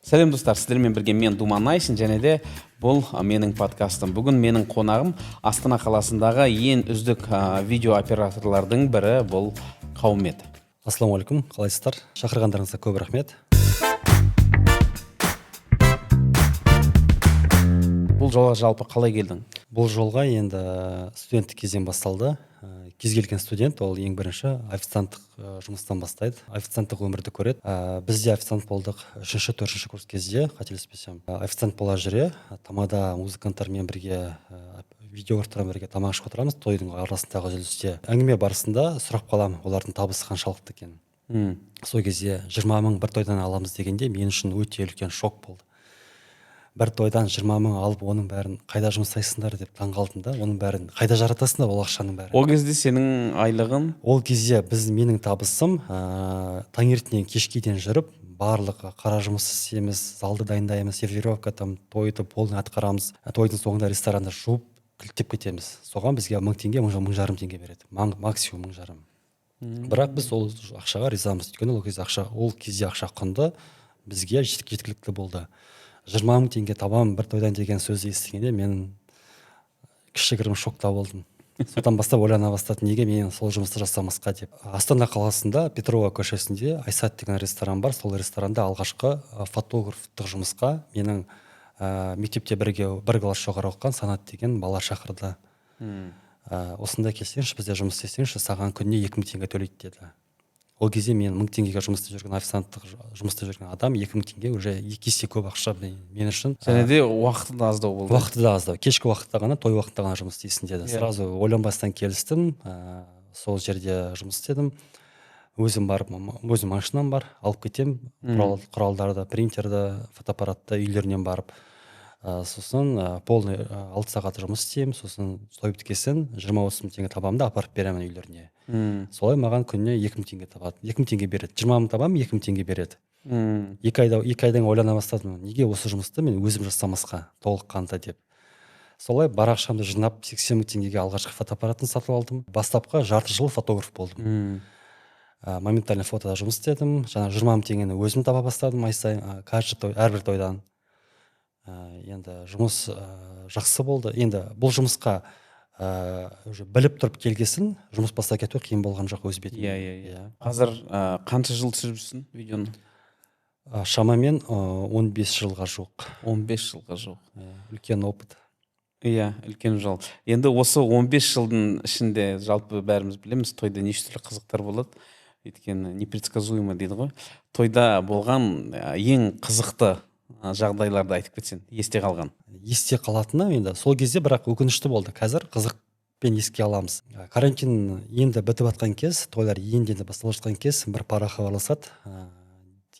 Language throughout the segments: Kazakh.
Сәлем, достар! Сіздермен бірге мен, Думан Айсин, және де бұл менің подкастым. Бүгін менің қонағым Астана қаласындағы ең үздік видео операторлардың бірі, бұл Қаумет. Ассалаумағалейкум, қалайсыздар? Шақырғандарыңызға көп рахмет. Бұл жолға жалпы қалай келдің? Бұл жолға енді студенттік кезден басталды. Кез келген студент ол ең бірінші официанттық жұмыстан бастайды, официанттық өмірді көреді. Біз де официант болдық үшінші, төртінші курс кезде, қателеспесем. Официант бола жүре тамада музыканттармен бірге, видеографтармен бірге тамақ ішіп отырамыз. Тойдың арасындағы үзілісте әңгіме барысында сұрап қаламын олардың табысы қаншалықты екенін. Сол кезде 20 000 бір тойдан аламыз дегенде, мен үшін өте үлкен шок болды. Бір тойдан 20 000 алып, оның бәрін қайда жұмсайсыңдар деп таңғалдым да. Оның бәрін қайда жаратасыңдар, ол ақшаның бәрін? Ол кезде сенің айлығың? Ол кезде менің табысым, таңертеңнен кешке дейін жүріп, барлық қара жұмыс істейміз, залды дайындаймыз, сервировка там, тойды полный атқарамыз. Тойдың соңында ресторанды жуып, кілттеп кетеміз. Соған бізге 1000 теңге, 1500 теңге береді, максимум 1500. Бірақ біз ол ақшаға ризамыз, өйткені ол кезде ақша құнды, бізге жеткілікті болды. 20 000 теңге табамын бір тойдан деген сөзді естігенде, мен кішігірім шокта болдым. Содан бастап ойлана бастадым, неге мен сол жұмысты жасамасқа деп. Астана қаласында Петрова көшесінде Айсат деген ресторан бар. Сол ресторанда алғашқы фотографтық жұмысқа менің мектепте бірге, бір класс жоғары оқыған Санат деген бала шақырды. Осында келсеңші, бізде жұмыс істесеңші, саған күніне 2000 теңге төлейді деді. Ол кезде мен 1000 теңгеге жұмыс істеп жүрген, официанттық жұмыс істеп жүрген адам, 2000 теңге уже екі есе көп ақша мен үшін. Және де уақыты да аздау болды. Уақыты да аздау, кешкі уақытта ғана, той уақытта ғана жұмыс істейсің деді. Сразу ойланбастан келістім. Сол жерде жұмыс істедім. Өзім барып, өзім машинам бар, алып кетемін құралдарды, принтерді, фотоаппаратты үйлерінен барып. Сосын полный 6 сағат жұмыс істеймін. Сосын той біткесін 20-30 мың теңге табамын да, апарып беремін үйлеріне. Солай маған күніне 2000 теңге табады, 2000 теңге береді. 20 000 табамын, 2000 теңге береді. 2 айда, 2 айдан ойлана бастадым, неге осы жұмысты мен өзім жасамасқа толыққанды деп. Солай бар ақшамды жинап, 80 000 теңгеге алғашқы фотоаппаратын сатып алдым. Бастапқы жарты жыл фотограф болдым. Моментально фотода жұмыс істедім. Жаңа 20 000 теңгені өзім таба бастадым ай сайын, каждый той, әрбір тойдан. Енді жұмыс жақсы болды. Енді бұл жұмысқа уже біліп тұрып келгесін, жұмыс бастап кету қиын болған жоқ өз бетімен. Иә, иә, иә. Қазір қанша жыл түсіріп жүрсің видеоны? Шамамен 15 жылға жуық. 15 жылға жуық. Иә, үлкен опыт. Иә, үлкен жол. Енді осы 15 жылдың ішінде, жалпы бәріміз білеміз, тойда неше түрлі қызықтар болады, өйткені непредсказуемо дейді ғой. Тойда болған ең қызықты жағдайларды айтып кетсең, есте қалған. Есте қалатыны енді сол кезде, бірақ өкінішті болды, қазір қызықпен еске аламыз. Карантин енді бітіп жатқан кез, тойлар енді енді басталып жатқан кез, бір пара хабарласады.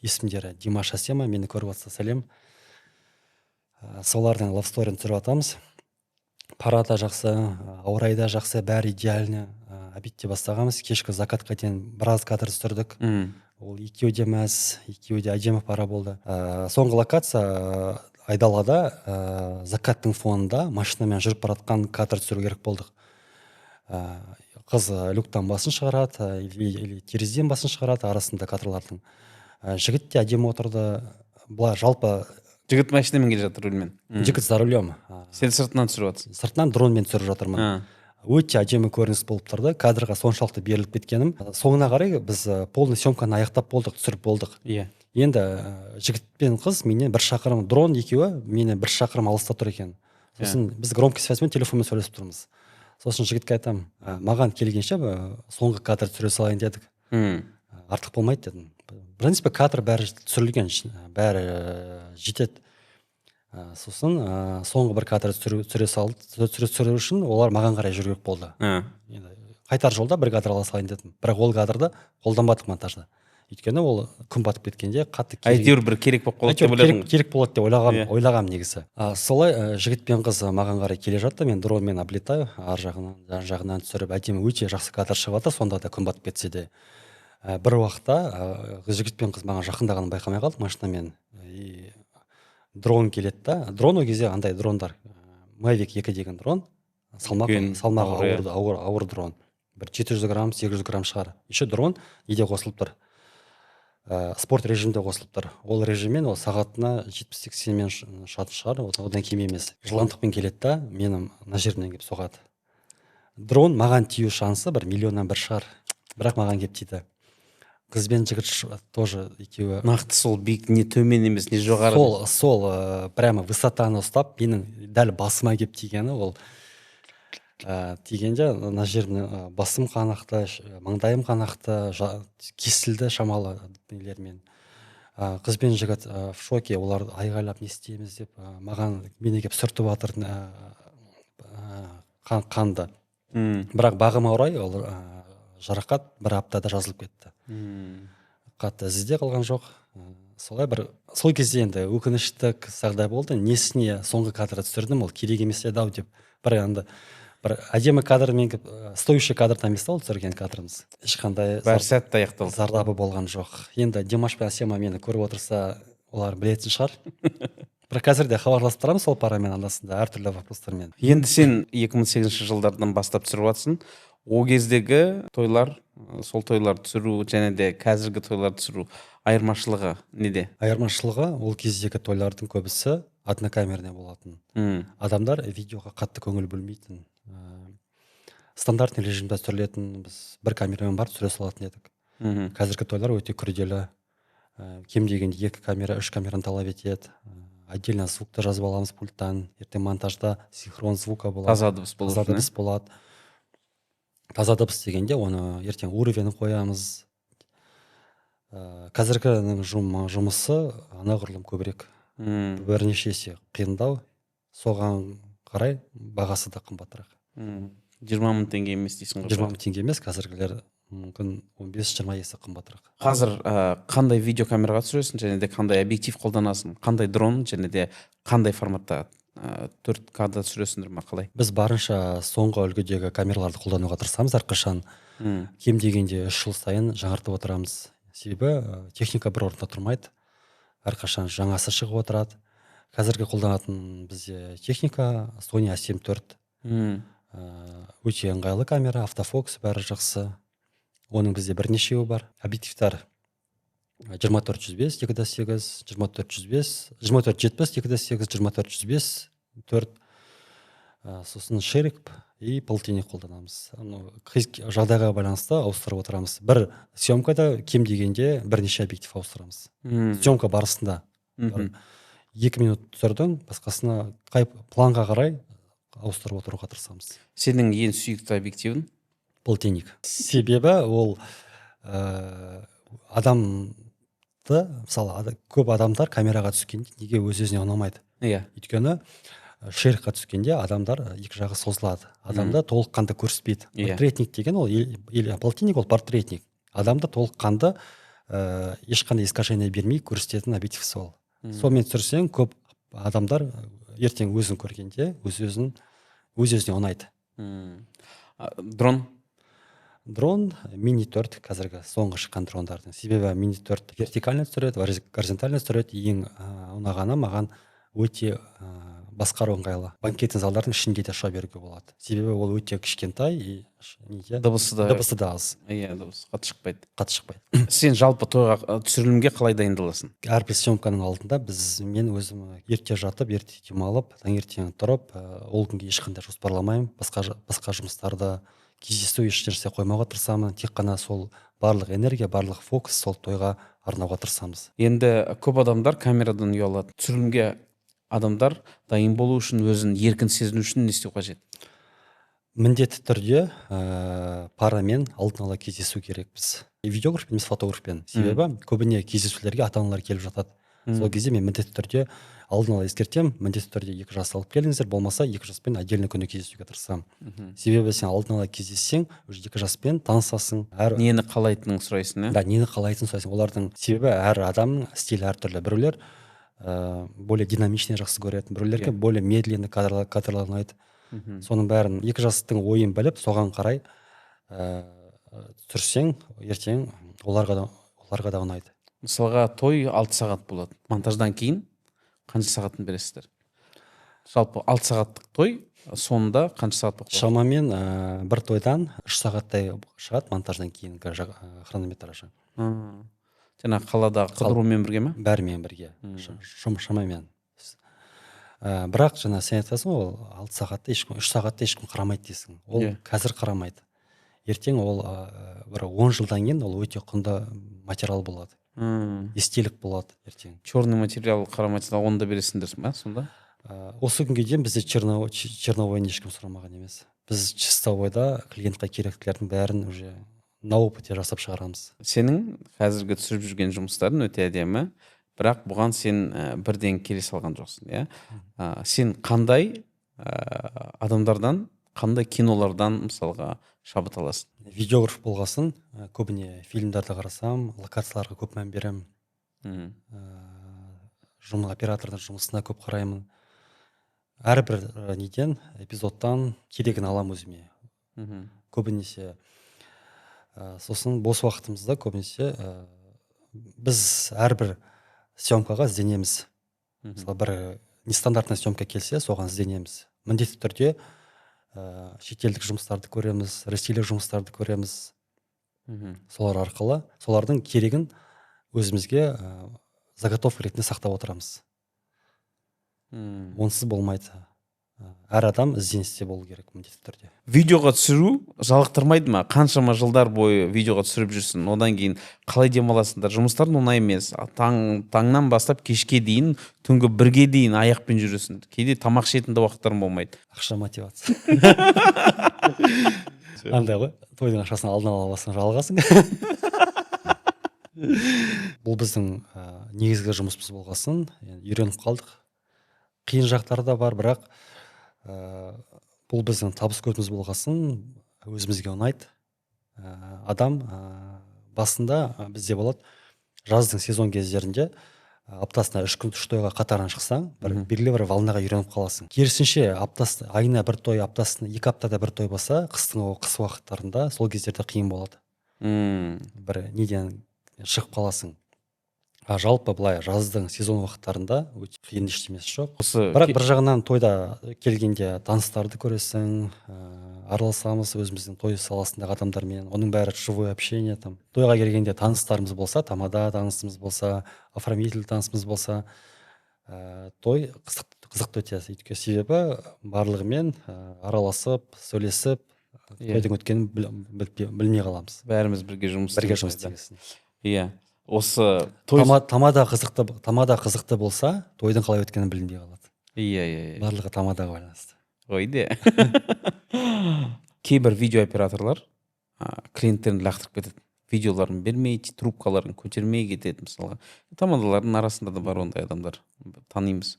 Есімдері Димаш, Әсема, мені көріп жатса, сәлем. Солардың love story-ін түсіріп жатамыз. Пара да жақсы, ауа райы да жақсы, бәрі идеально. Обедте бастағанбыз, кешкі закатқа дейін біраз кадр түсірдік. Ол екеуі де мәз, екеуі де әдемі пара болды. Соңғы локация айдалада, закаттың фонында машинамен жүріп бара жатқан кадр түсіру керек болдық. Қыз люктан басын шығарады или терезеден басын шығарады арасында кадрлардың. Жігіт те әдемі отырды былай жалпы. Жігіт машинамен келе жатыр, рульмен. Жігіт за рулем. Сен сыртынан түсіріп жатырсың. Сыртынан дронмен түсіріп жатырмын. Өте әдемі көрініс болып тұрды, кадрға соншалықты беріліп кеткенім. Соңына қарай біз полный съемканы аяқтап болдық, түсіріп болдық. Енді жігіт пен қыз менен бір шақырым, дрон екеуі менен бір шақырым алыста тұр екен. Сосын біз громкий связьмен, телефонмен сөйлесіп тұрмыз. Сосын жігітке айтамын: Маған келгенше соңғы кадр түсіре салайын дедік. Артық болмайды», — дедім. В принципе, кадр бәрі түсірілген, бәрі жетеді. Сосын соңғы бір кадр түсіре салды. Түсіру үшін олар маған қарай жүру керек болды. Енді қайтар жолда бір кадр ала салайын дедім, бірақ ол кадрды қолданбадық монтажда, өйткені ол күн батып кеткенде қатты керек. Әйтеуір бір керек болып қалады деп Әйтеуір ойладың. керек болады деп ойлағам. Ойлағам негізі. Солай жігіт пен қыз маған қарай келе жатты, мен дронмен облетаю ар жағынан, жан жағынан түсіріп, әдемі, өте жақсы кадр шығып жатыр сонда да, күн батып кетсе де. Бір уақытта жігіт пен қыз маған жақындағанын байқамай қалдық машинамен, и дрон келеді да. Дрон ол кезде андай дрондар, Mavic 2 деген дрон, салмақ Үлкен, салмағы ауыр, иә. ауыр, ауыр, ауыр дрон, бір 700 грамм, 800 грамм шығар. Еще дрон неде қосылып тұр. Спорт режимде қосылып тұр. Ол режиммен ол сағатына 70-80-мен ұшатын шығар, одан кем емес. Жылдамдықпен келеді да, менің мына жерімнен келіп соғады. Дрон маған тию шансы бір миллионнан бір шығар, бірақ маған келіп тиді. Қыз бен жігіт тоже екеуі Нақты сол биік, не төмен емес, не жоғары. Сол, прямо высотаны ұстап, менің дәл басыма келіп тигені. Ол тигенде мына жерімнен басым қан ақты, маңдайым қан ақты, кесілді шамалы нелермен. Қыз бен жігіт в шоке, олар айғайлап, не істейміз деп, маған, мені келіп сүртіп жатыр қанды. Бірақ бағыма орай ол жарақат бір аптада жазылып кетті. Қатты ізі де қалған жоқ. Солай бір сол кезде енді өкінішті жағдай болды, несіне соңғы кадрды түсірдім, ол керек емес еді ау деп. Бір енді бір әдемі кадрмен келіп, стоящий кадрдан емес та ол түсірген кадрымыз, ешқандай Бәрі сәтті аяқталды. зардабы болған жоқ. Енді Димаш пен Әсема мені көріп отырса, олар білетін шығар. Бірақ қазір де хабарласып тұрамыз сол парамен анда-санда әртүрлі вопростармен. Енді сен 2008 жылдардан бастап түсіріп жатрсың. Ол кездегі тойлар, сол тойлар түсіру және де қазіргі тойлар түсіру айырмашылығы неде? Айырмашылығы, ол кездегі тойлардың көбісі однокамерный болатын. Адамдар видеоға қатты көңіл бөлмейтін. Стандартный режимде түсірілетін, біз бір камерамен барып түсіре салатын едік. Қазіргі тойлар өте күрделі. Кем дегенде екі камера, үш камераны талап етеді. Отдельно звукты жазып аламыз пульттан, ертең монтажда синхрон звука болады. Таза дыбыс болу Таза үшін, дыбыс болады. Таза дыбыс дегенде, оны ертең уровень қоямыз. Қазіргінің жұмысы анағұрлым көбірек, бірнеше есе қиындау, соған қарай бағасы да қымбатырақ. 20 000 теңге емес дейсің ғой. 20 000 теңге емес, қазіргілер мүмкін 15-20 есе қымбатырақ. Қазір қандай видеокамераға түсіресің және де қандай объектив қолданасың, қандай дрон және де қандай форматта, 4К-да түсіресіңдер ма, қалай? Біз барынша соңғы үлгідегі камераларды қолдануға тырысамыз әрқашан. Кем дегенде 3 жыл сайын жаңартып отырамыз, себебі техника бір орында тұрмайды, әрқашан жаңасы шығып отырады. Қазіргі қолданатын бізде техника Sony A7 4. Өте ыңғайлы камера, автофокус, бәрі жақсы. Оның бізде бірнешеуі бар. Объективтар 24-105 2,8, 24-105, 24-70 2,8, 24-105 4, сосын ширик и полтинник қолданамыз. Ну, жағдайға байланысты ауыстырып отырамыз. Бір съемкада кем дегенде бірнеше объектив ауыстырамыз. Съемка барысында бір 2 минут түсірдің, басқасына қай планға қарай ауыстырып отыруға тырысамыз. Сенің ең сүйікті объективің? Полтинник, себебі ол адамды, мысалы, көп адамдар камераға түскенде неге өз өзіне ұнамайды? Өйткені ширикқа түскенде адамдар екі жағы созылады, адамды толыққанды көрсетпейді. Портретник деген ол или полтинник ол портретник, адамды толыққанды, ешқандай искажение бермей көрсететін объектив сол. Сонымен түсірсең, көп адамдар ертең өзін көргенде өз өзіне ұнайды. Дрон? Дрон Мини 4, қазіргі соңғы шыққан дрондардың, себебі Мини 4 вертикально түсіреді, горизонтально түсіреді. Ең ұнағаны маған, өте басқару ыңғайлы, банкетный залдардың ішінде де ұша беруге болады, себебі ол өте кішкентай и неде Дыбысы да Дыбысы да аз. Иә, дыбысы қатты шықпайды. Қатты шықпайды. Сен жалпы тойға, түсірілімге қалай дайындаласың? Әрбір съемканың алдында біз, мен өзім ерте жатып, ерте демалып, таңертең тұрып, ол күнге ешқандай жоспарламаймын, басқа жұмыстарды, кездесу, ешнәрсе қоймауға тырысамын. Тек қана сол барлық энергия, барлық фокус сол тойға арнауға тырысамыз. Енді көп адамдар камерадан ұялады. Түсірілімге адамдар дайын болу үшін, өзін еркін сезіну үшін не істеу қажет? Міндетті түрде парамен алдын ала кездесу керекпіз, видеографпен емес, фотографпен, себебі көбіне кездесулерге ата аналар келіп жатады. Сол кезде мен міндетті түрде алдын ала ескертемін: міндетті түрде екі жас алып келіңіздер, болмаса екі жаспен отдельно күні кездесуге тырысамын. Себебі сен алдын ала кездессең, уже екі жаспен танысасың әр Нені қалайтынын сұрайсың, иә? Да, нені қалайтынын сұрайсың олардың, себебі әр адамның стилі әртүрлі. Біреулер более динамичный жақсы көреді, біреулерге более медленный кадрлар ұнайды. Соның бәрін, екі жастың ойын біліп, соған қарай түсірсең, ертең оларға да ұнайды. Мысалға, той 6 сағат болады. Монтаждан кейін қанша сағатын бересіздер? Жалпы 6 сағаттық той соңында қанша сағат болып қалады? Шамамен бір тойдан 3 сағаттай шығады монтаждан кейінгі хронометражы. Жаңағы қаладағы қыдырумен бірге ме? Бәрімен бірге, шамамен. Бірақ жаңа сен айтасың ғой, ол 6 сағатта ешкім, 3 сағатта ешкім қарамайды дейсің. Ол қазір қарамайды, ертең ол бір 10 жылдан кейін ол өте құнды материал болады, естелік болады ертең. Черный материал, қара материал, оны да бересіңдер ма сонда? Осы күнге дейін бізде черновойны ешкім сұрамаған емес. Біз чистовойда клиентқа керектілердің бәрін уже на опыте жасап шығарамыз. Сенің қазіргі түсіріп жүрген жұмыстарың өте әдемі, бірақ бұған сен бірден келе салған жоқсың, иә? Сен қандай адамдардан, қандай кинолардан, мысалға, шабыт аласың? Видеограф болғасын, көбіне фильмдерді қарасам, локацияларға көп мән беремін. Оператордың жұмысына көп қараймын. Әрбір неден, эпизодтан керегін аламын өзіме көбінесе. Сосын бос уақытымызда көбінесе біз әрбір съемкаға ізденеміз. Мысалы, бір нестандартный съемка келсе, соған ізденеміз міндетті түрде. Шетелдік жұмыстарды көреміз, ресейлік жұмыстарды көреміз. Солар арқылы солардың керегін өзімізге заготовка ретінде сақтап отырамыз. Онсыз болмайды. Әр адам ізденісте болу керек міндетті түрде. Видеоға түсіру жалықтырмайды ма? Қаншама жылдар бойы видеоға түсіріп жүрсің, одан кейін қалай демаласыңдар? Жұмыстарың оңай емес. Таңнан бастап кешке дейін, түнгі 1-ге дейін аяқпен жүресің, кейде тамақ ішетін де уақыттарың болмайды. Ақша мотивация андай ғой, тойдың ақшасын алдын ала аласың, жалғасың. Бұл біздің негізгі жұмысымыз болғасын, енді үйреніп қалдық. Қиын жақтары да бар, бірақ бұл біздің табыс көзіміз болғасын, өзімізге ұнайды. Адам басында бізде болады, жаздың сезон кездерінде аптасына 3 күн үш тойға қатарынан шықсаң, бір белгілі бір волнаға үйреніп қаласың. Керісінше, аптасы, айына бір той, аптасына 2 аптада бір той болса, қыстың, қыс уақыттарында сол кездерде қиын болады. Бір неден шығып қаласың. А жалпы былай жаздың сезон уақыттарында өте қиын ештемесі жоқ. Осы Бірақ бір жағынан тойда келгенде таныстарды көресің, араласамыз өзіміздің той саласындағы адамдармен, оның бәрі живое общение. Там тойға келгенде таныстарымыз болса, тамада танысымыз болса, оформитель танысымыз болса, той қызықты өтеді, өйткені себебі барлығымен араласып, сөйлесіп, тойдың өткенін білмей қаламыз. Бәріміз бірге жұмыс Бірге жұмыс істейміз. істегесін. Иә, осы той Тамада қызықты болса, тойдың қалай өткенін білінбей қалады. иә иә иә Барлығы тамадаға байланысты. Ой де, кейбір видео операторлар клиенттерін лақтырып кетеді, видеоларын бермейді, трубкаларын көтермей кетеді. Мысалға, тамадалардың арасында да бар ондай адамдар, танимыз,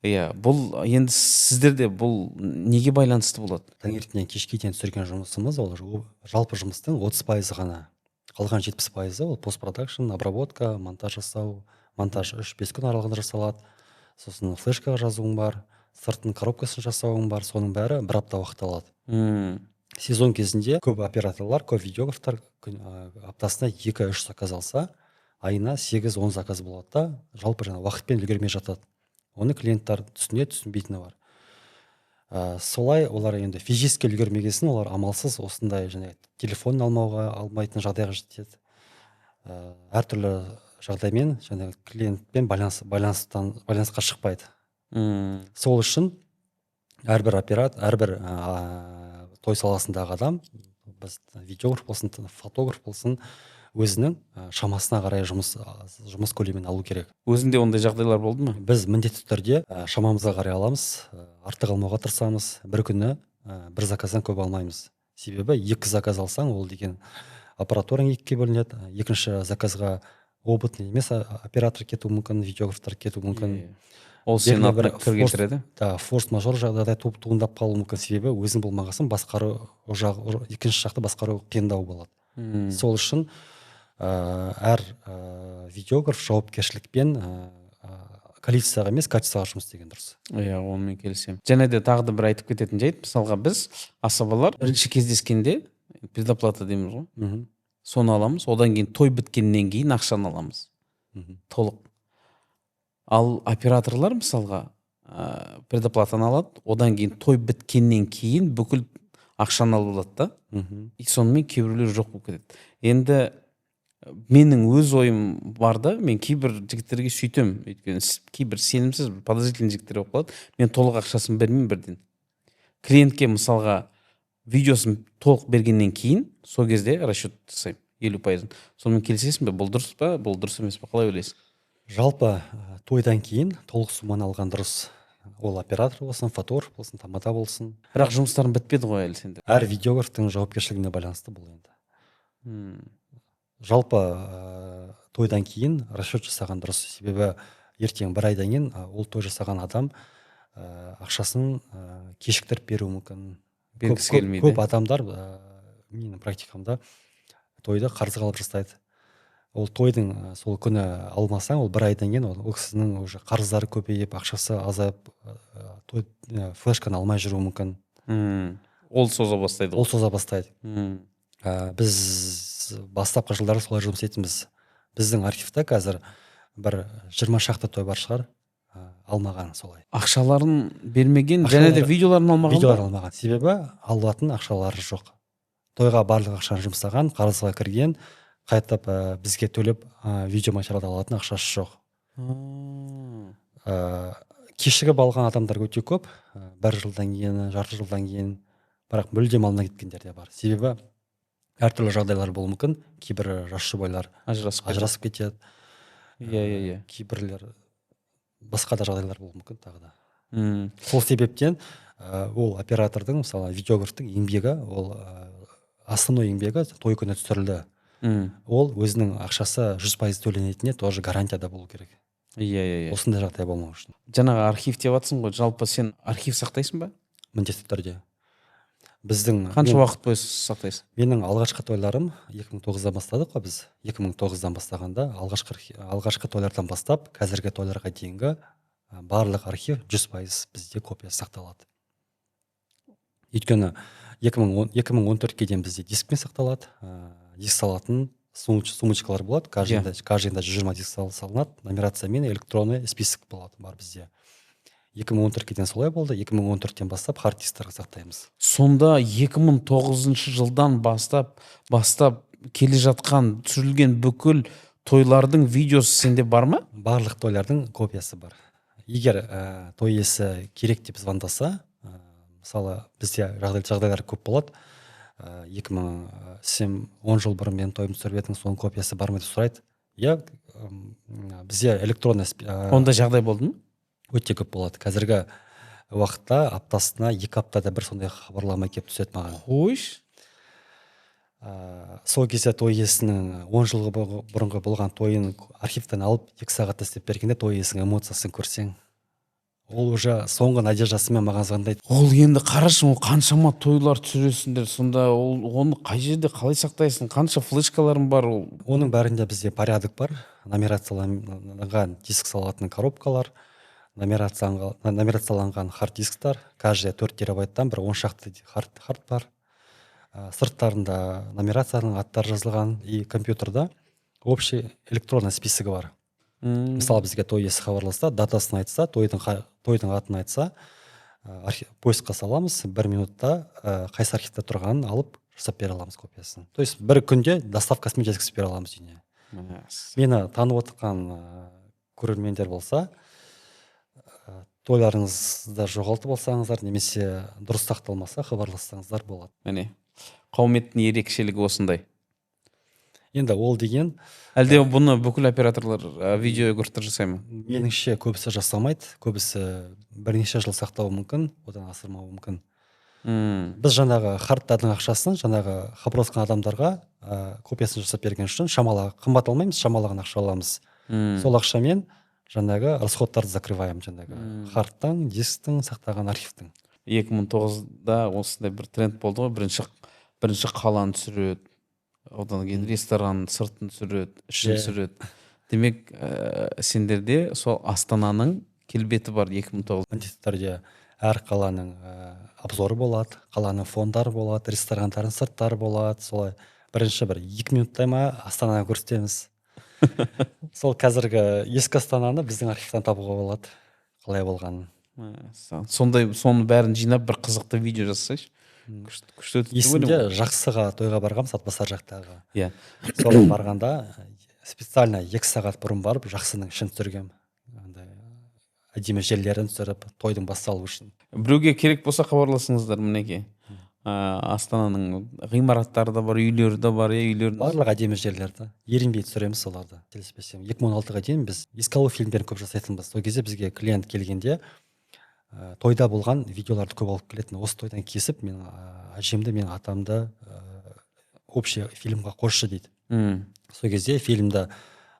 иә. Бұл енді сіздерде бұл неге байланысты болады? Таңертеңнен кешке дейін түсірген жұмысымыз ол жалпы жұмыстың 30% ғана. Қалған 70% ол постпродакшн, обработка, монтаж жасау. Монтаж 3-5 күн аралығында жасалады. Сосын флешкаға жазуың бар, сыртын коробкасын жасауың бар, соның бәрі бір апта уақыт алады. Сезон кезінде көп операторлар, көп видеографтар аптасына 2-3 заказ алса, айына 8-10 заказ болады да, жалпы жаңа уақытпен үлгермей жатады. Оны клиенттар түсінеді, түсінбейтіні бар. Солай олар енді физически үлгермеген соң, олар амалсыз осындай және телефон алмауға, алмайтын жағдайға жетеді. Әртүрлі жағдаймен және клиентпен байланысқа шықпайды. Сол үшін әрбір оператор, әрбір той саласындағы адам, біз видеограф болсын, фотограф болсын, өзінің шамасына қарай жұмыс көлемін алу керек. Өзіңде ондай жағдайлар болды ма? Біз міндетті түрде шамамызға қарай аламыз, артық алмауға тырысамыз. Бір күні бір заказдан көп алмаймыз, себебі екі заказ алсаң, ол деген аппаратураң екіге бөлінеді. Екінші заказға опытный емес оператор кетуі мүмкін, видеографтар кетуі мүмкін. Иә. Ол сенің Белгілі бір атына кір келтіреді. Да, форс мажор жағдай туындап қалуы мүмкін, себебі өзің болмаған соң басқару жақ, екінші жақты басқару қиындау болады. Сол үшін әр видеограф жауапкершілікпен, количествоға емес, качествоға жұмыс істеген дұрыс. Иә, онымен келісемін. Және де тағы да бір айтып кететін жайт: мысалға, біз асабалар бірінші кездескенде предоплата дейміз ғой, соны аламыз, одан кейін той біткеннен кейін ақшаны аламыз толық. Ал операторлар, мысалға, предоплатаны алады, одан кейін той біткеннен кейін бүкіл ақшаны алып алады да. И сонымен кейбіреулер жоқ болып кетеді. Енді Менің өз ойым бар да, мен кейбір жігіттерге сөйтемін, өйткені кейбір сенімсіз, подозрительный жігіттер болып қалады. Мен толық ақшасын бермеймін бірден клиентке. Мысалға, видеосын толық бергеннен кейін, сол кезде расчет жасаймын 50%-ын. Сонымен келісесің бе? Бұл дұрыс па, бұл дұрыс емес па, қалай ойлайсың? Жалпы тойдан кейін толық сумманы алған дұрыс. Ол оператор болсын, фотограф болсын, тамада болсын. Бірақ жұмыстарың бітпеді ғой әлі сенде. Әр видеографтың жауапкершілігіне байланысты бұл енді. Жалпы тойдан кейін расчет жасаған дұрыс, себебі ертең бір айдан кейін ол той жасаған адам ақшасын кешіктіріп беруі мүмкін. Бергісі келмейді. Көп адамдар менің практикамда тойды қарызға алып жасайды. Ол тойдың сол күні алмасаң, ол бір айдан кейін ол кісінің уже қарыздары көбейіп, ақшасы азайып, той флешканы алмай жүруі мүмкін. Ол соза бастайды Ол ғой. соза бастайды. Біз бастапқы жылдары солай жұмыс істейтінбіз. Біздің архивта қазір бір 20 шақты той бар шығар, алмаған солай. Ақшаларын бермеген және де видеоларын алмаған ба? Видеолар алмаған, себебі алатын ақшалары жоқ. Тойға барлық ақшаны жұмсаған, қарызға кірген, қайтып бізге төлеп видеоматериалды алатын ақшасы жоқ. Кешігіп алған адамдар өте көп, бір жылдан кейін, жарты жылдан кейін, бірақ мүлдем алмай кеткендер де бар, себебі әртүрлі жағдайлар болуы мүмкін. Кейбір жас жұбайлар Ажырасып кетеді. ажырасып кетеді. иә иә иә Кейбірлер басқа да жағдайлар болуы мүмкін тағы да. Сол себептен ол оператордың, мысалы, видеографтың еңбегі, ол основной еңбегі той күні түсірілді. Ол өзінің ақшасы 100% төленетініне тоже гарантияда болу керек иә иә иә осындай жағдай болмау үшін. Жаңағы архив деп жатырсың ғой, жалпы сен архив сақтайсың ба? Міндетті түрде. Біздің Қанша уақыт бойы сақтайсың? Менің алғашқы тойларым 2009-дан бастадық қой біз. 2009-дан бастағанда алғашқы тойлардан бастап қазіргі тойларға дейінгі барлық архив 100% бізде копиясы сақталады. Өйткені 2010, 2014-ке дейін бізде дискпен сақталады. Диск салатын сумочкалар болады, каждыйында 120 диск салынады, нумерациямен электронный список болады, бар бізде. 2014-ке дейін солай болды, 2014-тен бастап хард дисктарға сақтаймыз. Сонда 2009 жылдан бастап келе жатқан түсірілген бүкіл тойлардың видеосы сенде бар ма? Барлық тойлардың копиясы бар. Егер той иесі керек деп звондаса, мысалы, бізде жағдайлар көп болады. Екі мың сен 10 жыл бұрын менің тойымды түсіріп едің, соның копиясы бар ма деп сұрайды. Иә, бізде электронный Ондай жағдай болды ма? Өте көп болады. Қазіргі уақытта аптасына, 2 аптада бір сондай хабарлама келіп түседі маған. Қойшы. Сол кезде той иесінің 10 жыл бұрынғы болған тойын архивтен алып, 2 сағатта істеп бергенде, той иесінің эмоциясын көрсең, ол уже соңғы надеждасымен маған звондайды. Ол енді қарашы, ол қаншама тойлар түсіресіңдер сонда, ол оны қай жерде, қалай сақтайсың, қанша флешкаларың бар ол? Оның бәрінде бізде порядок бар: нумерацияланған диск салатын коробкалар, нумерацияланған хард дисктар, каждый 4 терабайттан бір 10 шақты хард бар. Сырттарында нумерацияның аттары жазылған, и компьютерда общий электронный списогі бар. Мысалы, бізге той иесі хабарласса, датасын айтса, тойдың атын айтса, поискқа саламыз, бір минутта қайсы архивте тұрғанын алып, жасап бере аламыз копиясын. То есть бір күнде доставкасымен жеткізіп бере аламыз үйіне. Мені танып отырған көрермендер болса, тойларыңызды жоғалтып алсаңыздар немесе дұрыс сақталмаса, хабарлассаңыздар болады. Міне, Қауметтің ерекшелігі осындай. Енді ол деген Әлде бұны бүкіл операторлар, видеографтар жасай ма? Меніңше, көбісі жасамайды. Көбісі бірнеше жыл сақтауы мүмкін, одан асырмауы мүмкін. Біз жаңағы хардтардың ақшасын жаңағы хабарласқан адамдарға копиясын жасап берген үшін шамалы қымбат алмаймыз, шамалаған ақша аламыз. Сол ақшамен жаңағы расходтарды закрываем, жаңағы хардтың, дисктің, сақтаған архивтің. 2009-да осындай бір тренд болды ғой: бірінші қаланы түсіреді, одан кейін ресторан сыртын түсіреді, ішін түсіреді. Демек, сендерде сол Астананың келбеті бар 2009. Міндетті түрде әр қаланың обзоры болады, қаланың фондары болады, ресторандардың сырттары болады. Солай бірінші бір 2 минуттай ма Астананы көрсетеміз. Сол қазіргі ескі Астананы біздің архивтан табуға болады, қалай болғанын. Мәссаған. Сондай соның бәрін жинап, бір қызықты видео жасасайшы. Күшті өтті деп Есімде, ойлаймын. Жақсыға тойға барғанбыз, Атбасар жақтағы. Соған барғанда специально 2 сағат бұрын барып, Жақсының ішін түсіргенмін, андай әдемі жерлерін түсіріп, тойдың басталуы үшін. Біреуге керек болса, хабарласыңыздар, мінекей. Астананың ғимараттары да бар, үйлері де бар, иә, үйлерін. Барлық әдемі жерлерді ерінбей түсіреміз соларды. Келіспесем, 2016-ға дейін біз еске алу фильмдерін көп жасайтынбыз. Сол кезде бізге клиент келгенде тойда болған видеоларды көп алып келетін. Осы тойдан кесіп, менің әжемді, менің атамды общий фильмға қосшы дейді. Сол кезде фильмді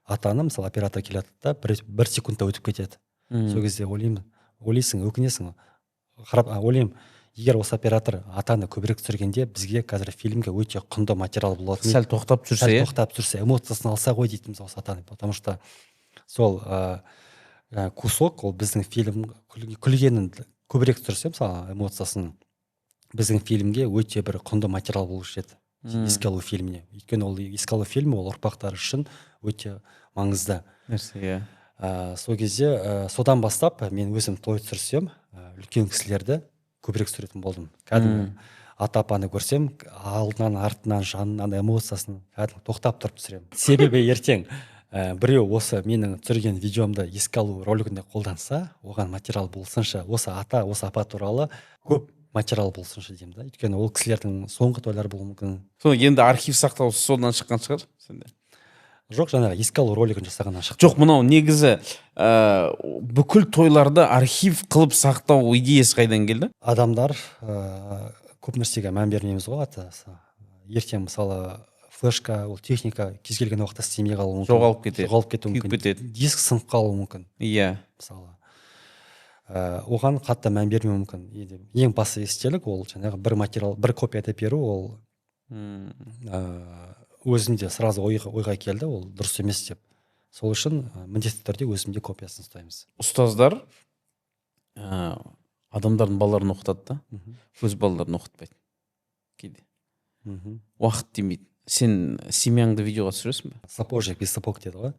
атаны, мысалы, оператор келеді да, бір секундта өтіп кетеді. Сол кезде ойлаймын, ойлайсың, өкінесің, қарап ойлаймын: егер осы оператор атаны көбірек түсіргенде, бізге қазір фильмге өте құнды материал болатын еді. Сәл тоқтап жүрсе, Сәл иә. тоқтап түсірсе, эмоциясын алса ғой дейтінбіз осы атаны, потому что сол кусок, ол біздің фильм күлгенін көбірек түсірсе, мысалы, эмоциясын, біздің фильмге өте бір құнды материал болушы еді еске алу фильміне. Өйткені ол еске алу фильмі, ол ұрпақтар үшін өте маңызды нәрсе, иә. Сол кезде содан бастап мен өзім той түсірсем, үлкен кісілерді көбірек түсіретін болдым. Кәдімгі ата апаны көрсем, алдынан, артынан, жанынан эмоциясын кәдімгі тоқтап тұрып түсіремін. Себебі ертең біреу осы менің түсірген видеомды еске алу ролигінде қолданса, оған материал болсыншы, осы ата, осы апа туралы көп материал болсыншы деймін да. Өйткені ол кісілердің соңғы тойлары болуы мүмкін. Сол енді архив сақтау содан шыққан шығар сенде. Жоқ, жаңағы еске алу ролигін жасағаннан шықты. Жоқ, мынау негізі бүкіл тойларды архив қылып сақтау идеясы қайдан келді? Адамдар көп нәрсеге мән бермейміз ғой аты. Ертең, мысалы, флешка, ол техника кез келген уақытта істемей қалуы мүмкін. Жоғалып кетеді. Жоғалып кетуі Күйіп мүмкін. кетеді. Диск сынып қалуы мүмкін. Мысалы, оған қатты мән бермеу мүмкін. Енді ең басты естелік ол жаңағы бір материал, бір копияда беру, ол өзімде сразу ойға келді, ол дұрыс емес деп. Сол үшін міндетті түрде өзімде копиясын ұстаймыз. Ұстаздар адамдардың балаларын оқытады да, өз балаларын оқытпайды кейде. Уақыт демейді. Сен семьяңды видеоға түсіресің бе? Сапожник без сапог деді ғой.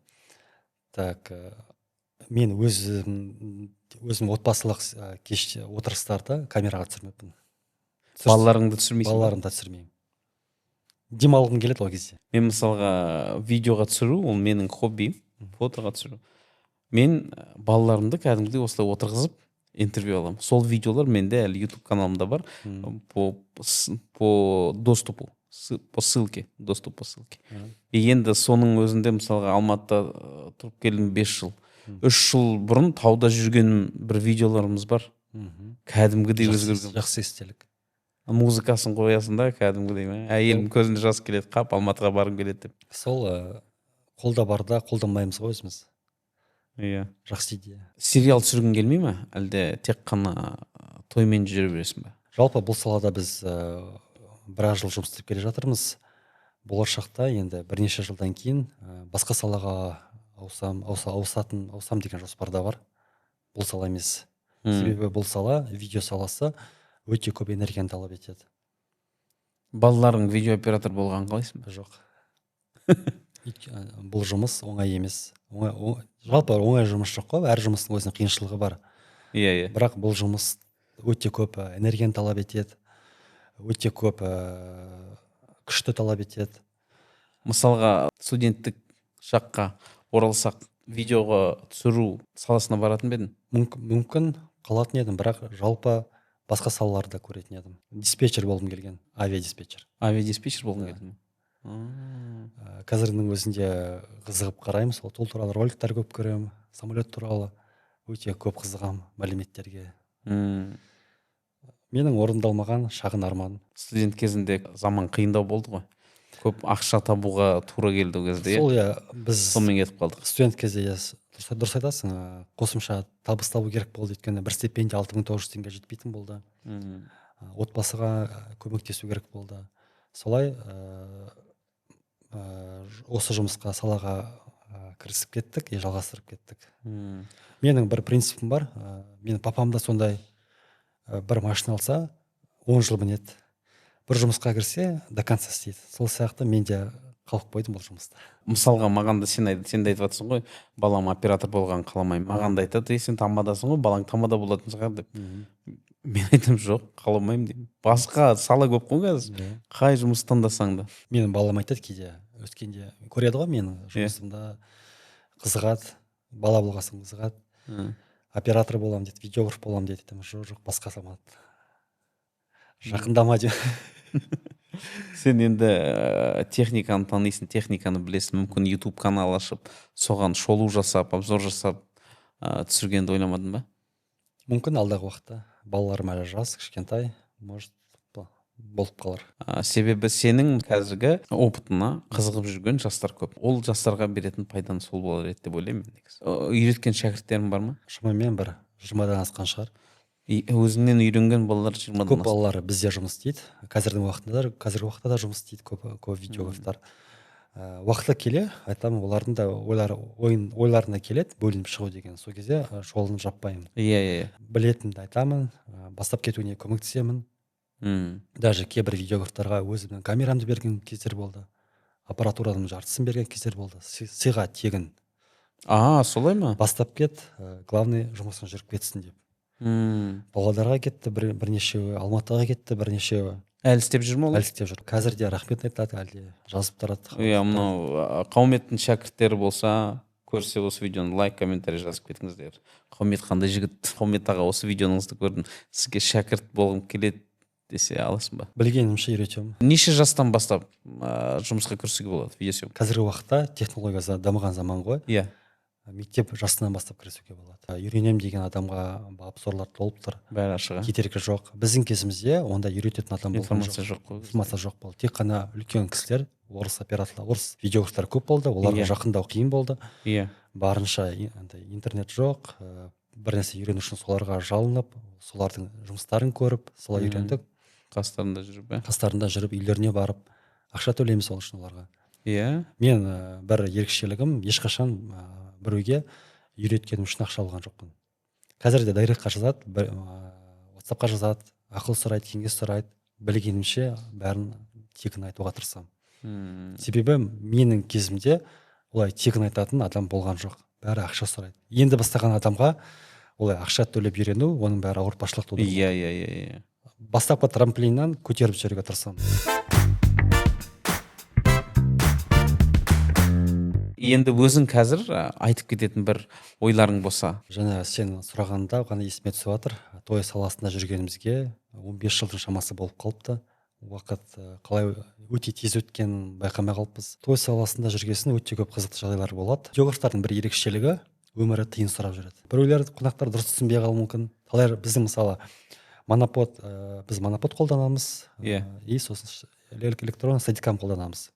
Так, мен өзім отбасылық кеш отырыстарды камераға түсірмеппін. Балаларыңды түсірмейсің ба? Балаларымды да түсірмеймін, демалғым келеді ол кезде. Мен, мысалға, видеоға түсіру ол менің хоббиім, фотоға түсіру. Мен балаларымды кәдімгідей осылай отырғызып интервью аламын. Сол видеолар менде әлі YouTube каналымда бар, по доступу, по ссылке, доступ по ссылке. И енді соның өзінде, мысалға, Алматыда тұрып келдім 5 жыл. 3 жыл бұрын тауда жүрген бір видеоларымыз бар. Кәдімгідей өзгерген. Жақсы естелік. Музыкасын қоясың да, кәдімгідей, мә, әйелім көзінде жас келеді, қап, Алматыға барғым келеді деп. Сол қолда барда қолданбаймыз ғой өзіміз. Жақсы идея. Сериал түсіргің келмей ме, әлде тек қана тоймен жүре бересің бе? Жалпы бұл салада біз біраз жыл жұмыс істеп келе жатырмыз. Болашақта енді бірнеше жылдан кейін басқа салаға ауысам, ауыса, ауысатын ауысам деген жоспарда бар. Бұл сала емес. Себебі бұл сала, видео саласы өте көп энергияны талап етеді. Балаларың видеооператор болғанын қалайсың ба? Жоқ. Бұл жұмыс оңай емес. Жалпы оңай жұмыс жоқ қой, әр жұмыстың өзінің қиыншылығы бар. Иә иә Бірақ бұл жұмыс өте көп энергияны талап етеді, өте көп күшті талап етеді. Мысалға, студенттік шаққа оралсақ, видеоға түсіру саласына баратын ба едің? Мүмкін, қалатын едім, бірақ жалпы басқа салаларды көретін едім. Диспетчер болғым келген, авиадиспетчер. Авиадиспетчер болғың Да. келді ме? Қазірдің өзінде қызығып қараймын, сол туралы роликтер көп көремін, самолет туралы өте көп қызығамын мәліметтерге. Менің орындалмаған шағын арманым. Студент кезінде заман қиындау болды ғой, көп ақша табуға тура келді ол кезде, иә? Сол, иә, біз Сонымен кетіп қалдық. Студент кезде, иә, дұрыс айтасың, қосымша табыс табу керек болды, өйткені бір стипендия 6900 теңге жетпейтін болды. Отбасыға көмектесу керек болды. Солай осы жұмысқа, салаға кірісіп кеттік и жалғастырып кеттік. Менің бір принципім бар. Менің папам да сондай, бір машина алса, 10 жыл мінеді, бір жұмысқа кірсе, до конца істейді. Сол сияқты мен де қалып қойдым бұл жұмыста. Мысалға, маған да сен де айтып жатырсың ғой, балам оператор болғанын қаламаймын. Маған да айтады: «Ей, сен тамадасың ғой, балаң тамада болатын шығар», — деп. Мен айтамын, жоқ, қаламаймын деймін. Басқа сала көп қой қазір. Қай жұмыс таңдасаң да. Менің балам айтады кейде, өскенде көреді ғой менің жұмысымда, қызығады, бала болған соң қызығады. Оператор боламын дейді, видеограф боламын дейді. Айтамын, жоқ, жоқ, басқа самат. Жақындама деп. Сен енді техниканы танисың, техниканы білесің, мүмкін YouTube канал ашып, соған шолу жасап, обзор жасап, түсіргенді ойламадың ба? Мүмкін алдағы уақытта. Балаларым әлі жас, кішкентай, может, болып қалар. Себебі сенің қазіргі опытына қызығып жүрген жастар көп. Ол жастарға беретін пайдаң сол болар еді деп ойлаймын мен негізі. Үйреткен шәкірттерің бар ма? Шамамен бір 20-дан асқан шығар. Өзіңнен үйренген балалар 20-дан Көп асқан. балалар бізде жұмыс істейді. Қазірдің уақытында да, қазіргі уақытта да жұмыс істейді көп видеографтар. Уақыты келе, айтамын, олардың да ойларына келеді бөлініп шығу деген. Сол кезде жолын жаппаймын. Иә, иә, иә. Білетінімді айтамын, бастап кетуіне көмектесемін. Даже кейбір видеографтарға өзімнің камерамды берген кездер болды. Аппаратураның жартысын берген кездер болды. Сыйға тегін. А, солай ма? Бастап кет, главный жұмысың жүріп кетсін деп. Павлодарға кетті бірнешеуі, Алматыға кетті бірнешеуі. Әлі істеп жүр ме олар? Әлі істеп жүр. Қазір де рахмет айтады, әлі де жазып тұрады. Иә, мынау, Қауметтің шәкірттері болса, көрсе осы видеоны лайк, комментарий жазып кетіңіздер. Қаумет қандай жігіт? Қаумет аға, осы видеоңызды көрдім, сізге шәкірт болғым келеді десе аласың ба? Білгенімше үйретемін. Неше жастан бастап, жұмысқа кірісуге болады видеосъемка? Қазіргі уақытта технология дамыған заман ғой. Мектеп жасынан бастап кірісуге болады. Үйренемін деген адамға обзорлар толып тұр. Бәрі ашық, а? Кедергі жоқ. Біздің кезімізде онда үйрететін адам болған Информация жоқ. жоқ қой. Информация жоқ болды. Тек қана үлкен кісілер, орыс операторлар, орыс видеографтар көп болды. Оларға жақындау қиын болды. Барынша андай интернет жоқ, бір нәрсе үйрену үшін соларға жалынып, солардың жұмыстарын көріп, солай үйрендік. Қастарында жүріп, ә? Қастарында жүріп, үйлеріне барып, ақша төлейміз сол үшін оларға. Мен бір ерекшелігім, ешқашан біреуге үйреткенім үшін ақша алған жоқпын. Қазір де директқа жазады, WhatsAppқа жазады, ақыл сұрайды, кеңес сұрайды. Білгенімше бәрін тегін айтуға тырысамын. Себебі менің кезімде олай тегін айтатын адам болған жоқ. Бәрі ақша сұрайды. Енді бастаған адамға олай ақша төлеп үйрену, оның бәрі ауыртпашылық тудырады. Иә, иә, иә, иә. Бастапқы трамплиннан көтеріп жіберуге тырысамын. Енді өзің қазір айтып кететін бір ойларың болса. Жаңа сен сұрағанда ғана есіме түсіп жатыр. Той саласында жүргенімізге 15 жылдың шамасы болып қалыпты. Уақыт қалай өте тез өткенін байқамай қалыппыз. Той саласында жүргесін өте көп қызықты жағдайлар болады. Видеографтардың бір ерекшелігі өмірі тиын сұрап жүреді. Біреулер қонақтар дұрыс түсінбей қалуы мүмкін. Талай біздің мысалы монопод, біз монопод қолданамыз, и сосын электронный стедикам қолданамыз.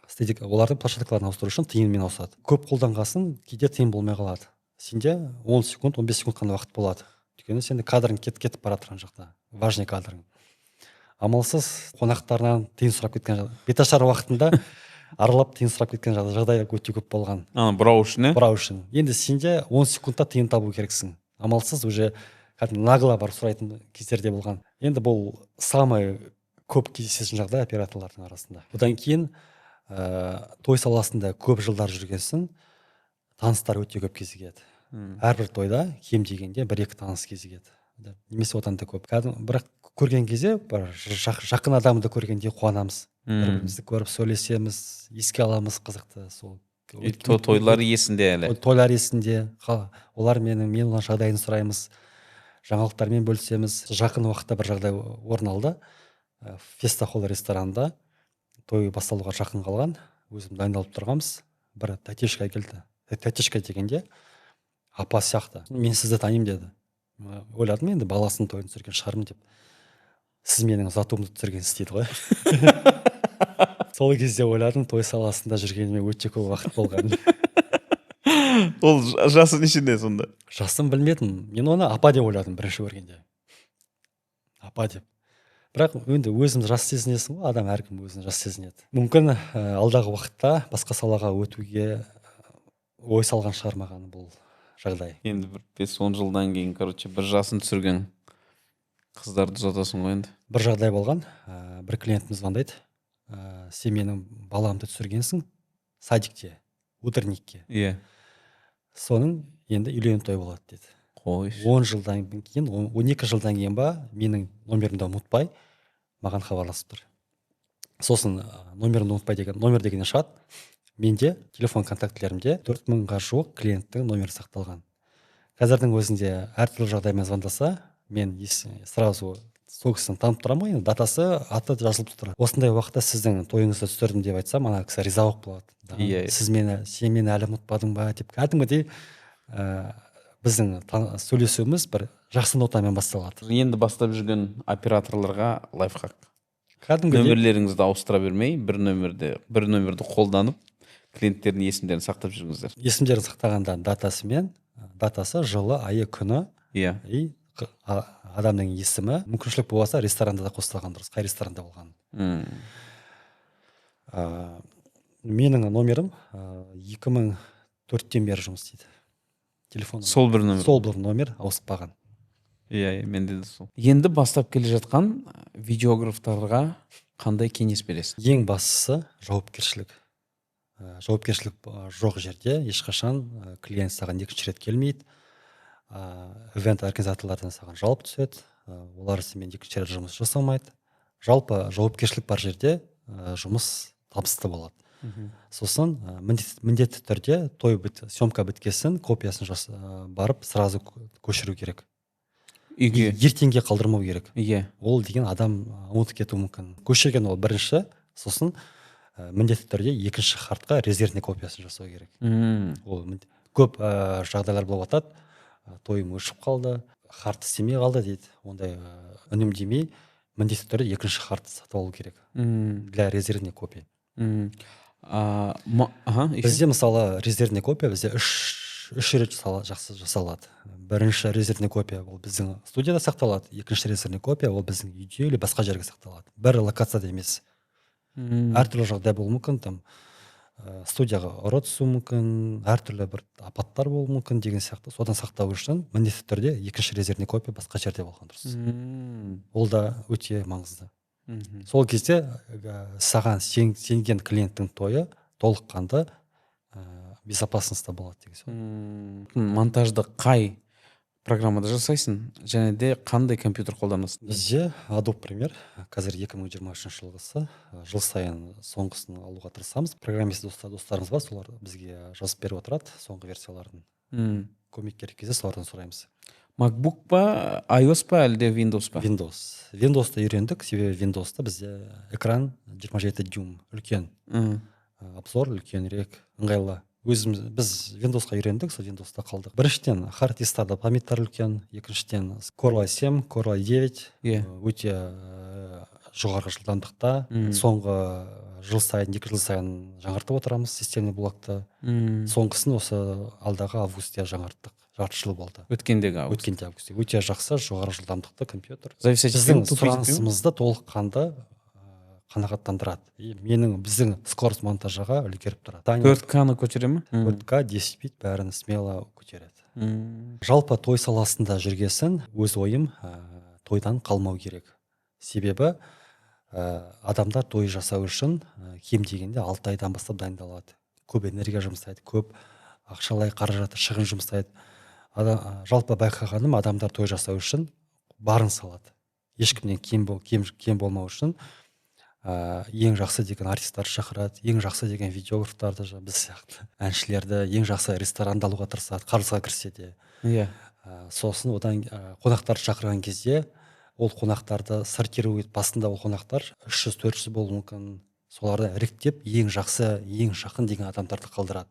Стедик, олардың площадкаларын ауыстыру үшін тиынмен ауысады. Көп қолданғасын кейде тиын болмай қалады. Сенде 10 секунд, 15 секунд қана уақыт болады. Өйткені сенде кадрың кетіп бара жатыр ана жақта. Важный кадрың. Амалсыз қонақтарынан тиын сұрап кеткен беташар уақытында аралап тиын сұрап кеткен жағдай өте көп болған. Ана, бұрау үшін, ә? Бұрау үшін. Енді сенде 10 секундта тиын табу керексің. Амалсыз уже кәдімгі нагло барып сұрайтын кездер де болған. Енді бұл самый көп кездесетін жағдай операторлардың арасында. Одан кейін той саласында көп жылдар жүргенсін, таныстар өте көп кезігеді. Әрбір тойда кем дегенде бір-екі таныс кезігеді. Да, немесе одан да көп. Кәдімгі, бірақ көрген кезде бір жақын адамды көргенде қуанамыз. Бір-бірімізді көріп сөйлесеміз, еске аламыз қызықты сол. Тойлар есінде әлі. Тойлар есінде. Олар мен олардың жағдайын сұраймыз, жаңалықтармен бөлісеміз. Жақын уақытта бір жағдай орын алды. Феста Холл ресторанында той басталуға жақын қалған, өзім дайындалып тұрғанбыз. Бір тәтешка келді. Тәтешка дегенде апа сияқты. Мен сізді танимын деді. Ойладым енді баласының тойын түсірген шығармын деп. Сіз менің ұзатуымды түсіргенсіз дейді ғой. Сол кезде ойладым, той саласында жүргеніме өте көп уақыт болған. Ол жасы нешеде сонда? Жасын білмедім. Мен оны апа деп ойладым бірінші көргенде. Апа деп. Бірақ енді өзім жас сезінесің ғой, адам әркім өзін жас сезінеді. Мүмкін, алдағы уақытта басқа салаға өтуге ой салған шығар маған бұл жағдай. Енді бір бес-он жылдан кейін, бір жасын түсірген қыздарды ұзатасың ғой енді. Бір жағдай болған, бір клиентіміз звондайды. Сен менің баламды түсіргенсің садикте, утренникке. Соның енді үйлену той болады деді. Қойшы. 10 жылдан кейін, 12 жылдан кейін ба, менің номерімді ұмытпай, маған хабарласып тұр. Сосын номерімді ұмытпай деген номер дегеннен шығады: менде телефон контактілерімде 4000-ға жуық клиенттің номері сақталған. Қазірдің өзінде әртүрлі жағдаймен звондаса, мен сразу сол кісіні танып тұрамын ғой енді, датасы, аты жазылып тұрады. Осындай уақытта сіздің тойыңызды түсірдім деп айтсам, ана кісі риза болып қалады да. Иә. Сіз мені, сен мені әлі ұмытпадың ба деп кәдімгідей біздің сөйлесуіміз бір жақсы нотамен басталады. Енді бастап жүрген операторларға лайфхак: Кәдімгідей. нөмірлеріңізді ауыстыра бермей, бір нөмірді қолданып, клиенттердің есімдерін сақтап жүріңіздер. Есімдерін сақтағанда датасымен, датасы, жылы, айы, күні и адамның есімі. Мүмкіншілік болса, ресторанда да қосылған дұрыс, қай ресторанда болғанын. Менің номерім 2004-тен бері жұмыс істейді, телефон. Сол бір нөмір? Сол бір номер, ауыспаған. Иә, менде де сол. Енді бастап келе жатқан видеографтарға қандай кеңес бересің? Ең бастысы — жауапкершілік. Жауапкершілік жоқ жерде ешқашан клиент саған екінші рет келмейді, ивент организаторлардан саған жалоб түседі, олар сенімен екінші рет жұмыс жасамайды. Жалпы, жауапкершілік бар жерде жұмыс табысты болады. Сосын міндетті түрде той біт, съемка біткесін копиясын барып сразу көшіру керек. Үйге. Ертеңге қалдырмау керек. Ол деген адам ұмытып кетуі мүмкін. Көшірген ол бірінші, сосын міндетті түрде екінші хардқа резервный копиясын жасау керек. Ол көп жағдайлар болып жатады: тойым өшіп қалды, хард істемей қалды дейді. Ондай үнемдемей, міндетті түрде екінші хардты сатып алу керек для резервной копии. А, ага, еще? Бізде, мысалы, резервный копия бізде үш рет жақсы жасалады. Бірінші резервный копия ол біздің студияда сақталады, екінші резервный копия ол біздің үйде или басқа жерге сақталады, бір локацияда емес. Әртүрлі жағдай болуы мүмкін, там студияға ұры түсуі мүмкін, әртүрлі бір апаттар болуы мүмкін деген сияқты. Содан сақтау үшін міндетті түрде екінші резервный копия басқа жерде болған дұрыс. Ол да өте маңызды. Сол кезде саған сенген клиенттің тойы толыққанды безопасностьта болады деген сөз. Монтажды қай программада жасайсың және де қандай компьютер қолданасың? Бізде Adobe Premiere, қазір 2023 жылғысы. Жыл сайын соңғысын алуға тырысамыз. Программист достарымыз бар, солар бізге жазып беріп отырады соңғы версияларын. Көмек керек кезде солардан сұраймыз. MacBook па, iOS па, әлде Windows па? Windows. Windows'та үйрендік, себебі Windows'та бізде экран 27 дюйм, үлкен. Обзор үлкенірек, ыңғайлы. Өзіміз, біз Windowsқа үйрендік, сол Windowsта қалдық. Біріншіден, хард дисктарда памяттар үлкен, екіншіден, Core i7, Core i9 өте жоғарғы жылдамдықта. Соңғы жыл сайын, 2 жыл сайын жаңартып отырамыз системный блокты. Соңғысын осы алдағы августте жаңарттық, жарты жыл болды. Өткендегі август. Өткенде августте. Өте жақсы, жоғары жылдамдықты компьютер. Зависать Біздің етпей ме, тупить етпей ме? сұранысымызды толыққанды қанағаттандырады и менің, біздің скорость монтажға үлгеріп тұрады. 4К-ны көтере ме? 4К, 10 бит, бәрін смело көтереді. Жалпы, той саласында жүргесін, өз ойым, тойдан қалмау керек. Себебі адамдар той жасау үшін кем дегенде 6 айдан бастап дайындалады, көп энергия жұмсайды, көп ақшалай қаражат, шығын жұмсайды. Жалпы байқағаным, адамдар той жасау үшін барын салады, ешкімнен кем болмау үшін ең жақсы деген артисттарды шақырады, ең жақсы деген видеографтарды, біз сияқты әншілерді, ең жақсы ресторанды алуға тырысады, қарызға кірсе де. Сосын одан қонақтарды шақырған кезде ол қонақтарды сортировать, басында ол қонақтар 300-400 болуы мүмкін, соларды іріктеп, ең жақсы, ең жақын деген адамдарды қалдырады.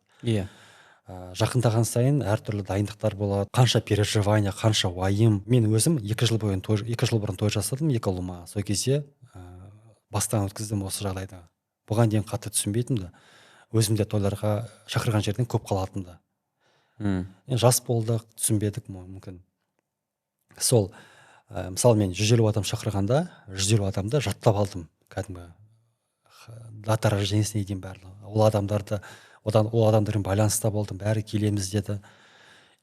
Жақындаған сайын әртүрлі дайындықтар болады, қанша переживание, қанша уайым. Мен өзім 2 жыл бұрын той жасадым екі ұлыма. Сол кезде бастан өткіздім осы жағдайды. Бұған дейін қатты түсінбейтінмін да, өзім де тойларға шақырған жерден көп қалатынмын да. Енді жас болдық, түсінбедік мүмкін. Сол мысалы, мен 150 адам шақырғанда, 150 адамды жаттап алдым кәдімгі, дата рождениесіне дейін барлығы. Ол адамдарды, одан ол адамдармен байланыста болдым, бәрі келеміз деді.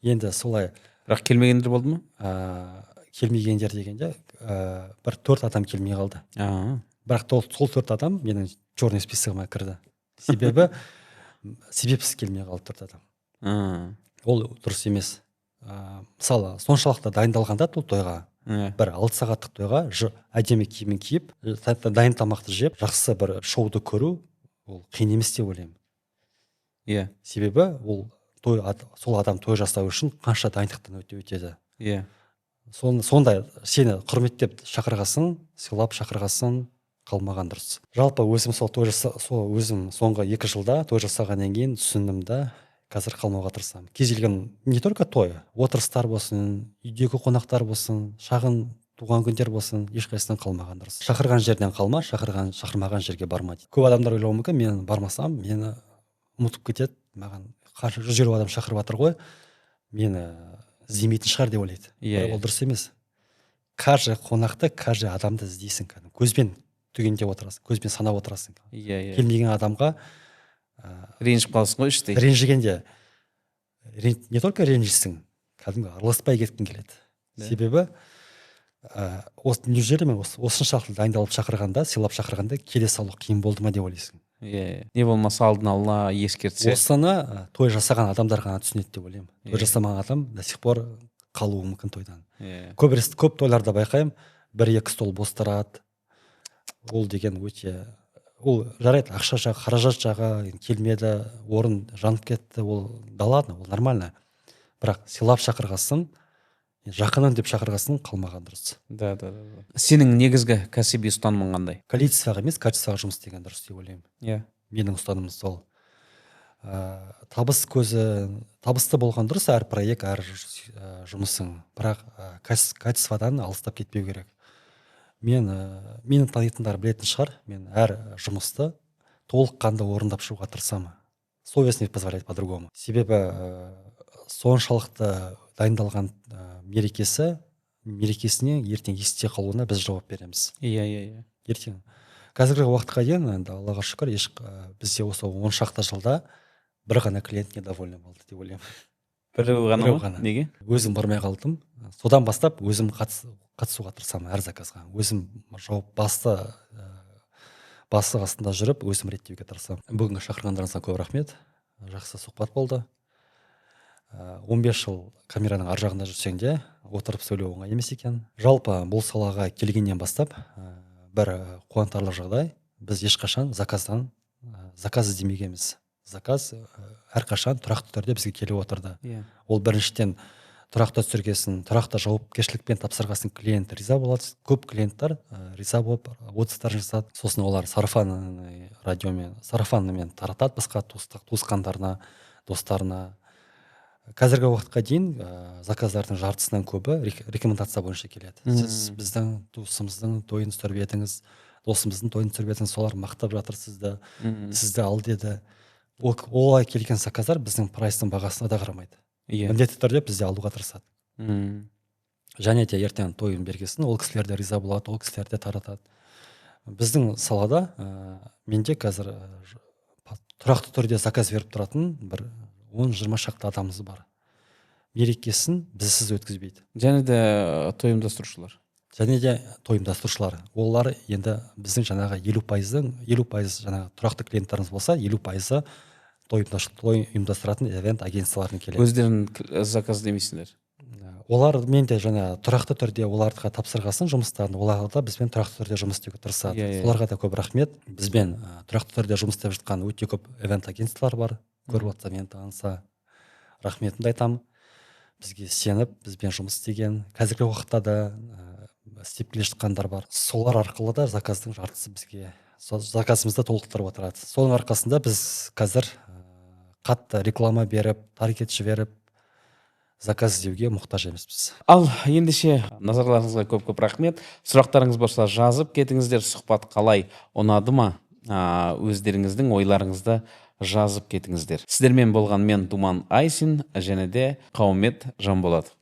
Енді солай. Бірақ келмегендер болды ма? Келмегендер дегенде, бір төрт адам келмей қалды. Бірақ сол төрт адам менің черный списогыма кірді, себебі себепсіз келмей қалды төрт адам. Ол дұрыс емес. Мысалы, соншалықты дайындалғанда бұл тойға, Иә. бір 6 сағаттық тойға әдемі киімін киіп, дайын тамақты жеп, жақсы бір шоуды көру ол қиын емес деп ойлаймын. Себебі ол той, сол адам той жасау үшін қанша дайындықтан өтеді. Сондай сені құрметтеп шақырғасын, сыйлап шақырғасын, қалмаған дұрыс. Жалпы өзім сол той жаса, сол өзім соңғы 2 жылда той жасағаннан кейін түсіндім да, қазір қалмауға тырысамын. Кез келген, не только той, отырыстар болсын, үйдегі қонақтар болсын, шағын туған күндер болсын, ешқайсысынан қалмаған дұрыс. Шақырған жерден қалма, шақырмаған жерге барма дейді. Көп адамдар ойлауы мүмкін, мен бармасам, мені ұмытып кетеді, маған қанша 150 адам шақырып жатыр ғой, мені іздемейтін шығар деп ойлайды. Иә, Бірақ иә. ол дұрыс емес. Каждый қонақты, каждый адамды іздейсің, кәдімгі көзбен түгендеп отырасың, көзбен санап отырасың. иә иә Келмеген адамға Ренжіп қаласың ғой іштей. Ренжігенде не только ренжисің, кәдімгі араласпай кеткің келеді. Себебі осы неужели мен осыншалықты дайындалып шақырғанда, сыйлап шақырғанда келе салу қиын болды ма деп ойлайсың. Иә, не болмаса алдын ала ескертсе. Осыны той жасаған адамдар ғана түсінеді деп ойлаймын. Той жасамаған адам до сих пор қалуы мүмкін тойдан. Көп тойларда байқаймын, бір екі стол бос тұрады. Ол деген өте, ол жарайды, ақша жағы, қаражат жағы енді келмеді, орын жанып кетті, ол да ладно, ол нормально. Бірақ сыйлап шақырғасын, жақыным деп шақырғасын, қалмаған дұрыс. Да да да сенің негізгі кәсіби ұстанымың қандай? Количествоға емес, качествоға жұмыс істеген дұрыс деп ойлаймын. Менің ұстанымым сол. Табыс көзі, табысты болған дұрыс әр проект, әр жұмысың, бірақ качестводан алыстап кетпеу керек. Мені танитындар білетін шығар, мен әр жұмысты толыққанды орындап шығуға тырысамын. Совесть не позволяет по-другому. Себебі соншалықты дайындалған мерекесіне ертең есте қалуына біз жауап береміз. Иә иә иә Ертең қазіргі уақытқа дейін енді Аллаға шүкір, еш бізде осы 10 шақты жылда бір ғана клиент недовольный болды деп ойлаймын. Біреу ғана Біреу ма? ғана. Неге? Өзім бармай қалдым. Содан бастап өзім қатысуға тырысамын әр заказға. Өзім жауап басы қасында жүріп, өзім реттеуге тырысамын. Бүгінгі шақырғандарыңызға көп рахмет, жақсы сұхбат болды. 15 жыл камераның ар жағында жүрсең де, отырып сөйлеу оңай емес екен. Жалпы бұл салаға келгеннен бастап бір қуантарлық жағдай: біз ешқашан заказ іздемегенбіз. Заказ әрқашан тұрақты түрде бізге келіп отырды. Ол біріншіден, тұрақты түсіргесін, тұрақты жауапкершілікпен тапсырғасын, клиент риза болады. Көп клиенттар риза болып отзывтар жазады. Сосын олар сарафанный радиомен, сарафанныймен таратады басқа туысқандарына, достарына. Қазіргі уақытқа дейін заказдардың жартысынан көбі рекомендация бойынша келеді. Сіз біздің туысымыздың тойын түсіріп едіңіз, досымыздың тойын түсіріп едіңіз, солар мақтап жатыр сізді, сізді ал деді. Олай келген заказдар біздің прайстың бағасына да қарамайды, міндетті түрде бізде алуға тырысады. Және де ертең тойын бергесін, ол кісілер де риза болады, ол кісілер де таратады. Біздің салада менде қазір тұрақты түрде заказ беріп тұратын бір 10-20 шақты адамымыз бар, мерекесін бізсіз өткізбейді. Және де той ұйымдастырушылар. Және де той ұйымдастырушылар. Олар енді біздің жаңағы 50 пайыздың, 50% жаңағы тұрақты клиенттарымыз болса, 50 пайызы той ұйымдастыратын ивент агентстволардан келеді. Өздерін заказ демейсіңдер? Олар мен де жаңа тұрақты түрде оларға тапсырғасын жұмыстарын, олар да бізбен тұрақты түрде жұмыс істеуге тырысады. Иә, иә. Соларға да көп рахмет. Бізбен тұрақты түрде жұмыс істеп жатқан өте көп ивент агентстволар бар. Көріп жатса, мені таныса, рахметімді айтамын. Бізге сеніп, бізбен жұмыс істеген, қазіргі уақытта да істеп келе жатқандар бар. Солар арқылы да заказдың жартысы бізге, сол заказымызды толықтырып отырады. Соның арқасында біз қазір қатты реклама беріп, таргет жіберіп, заказ іздеуге мұқтаж емеспіз. Ал ендеше, назарларыңызға көп көп рахмет. Сұрақтарыңыз болса, жазып кетіңіздер. Сұхбат қалай, ұнады ма? Өздеріңіздің ойларыңызды жазып кетіңіздер. Сіздермен болған мен, Думан Айсин, және де Қаумет Жанболатов.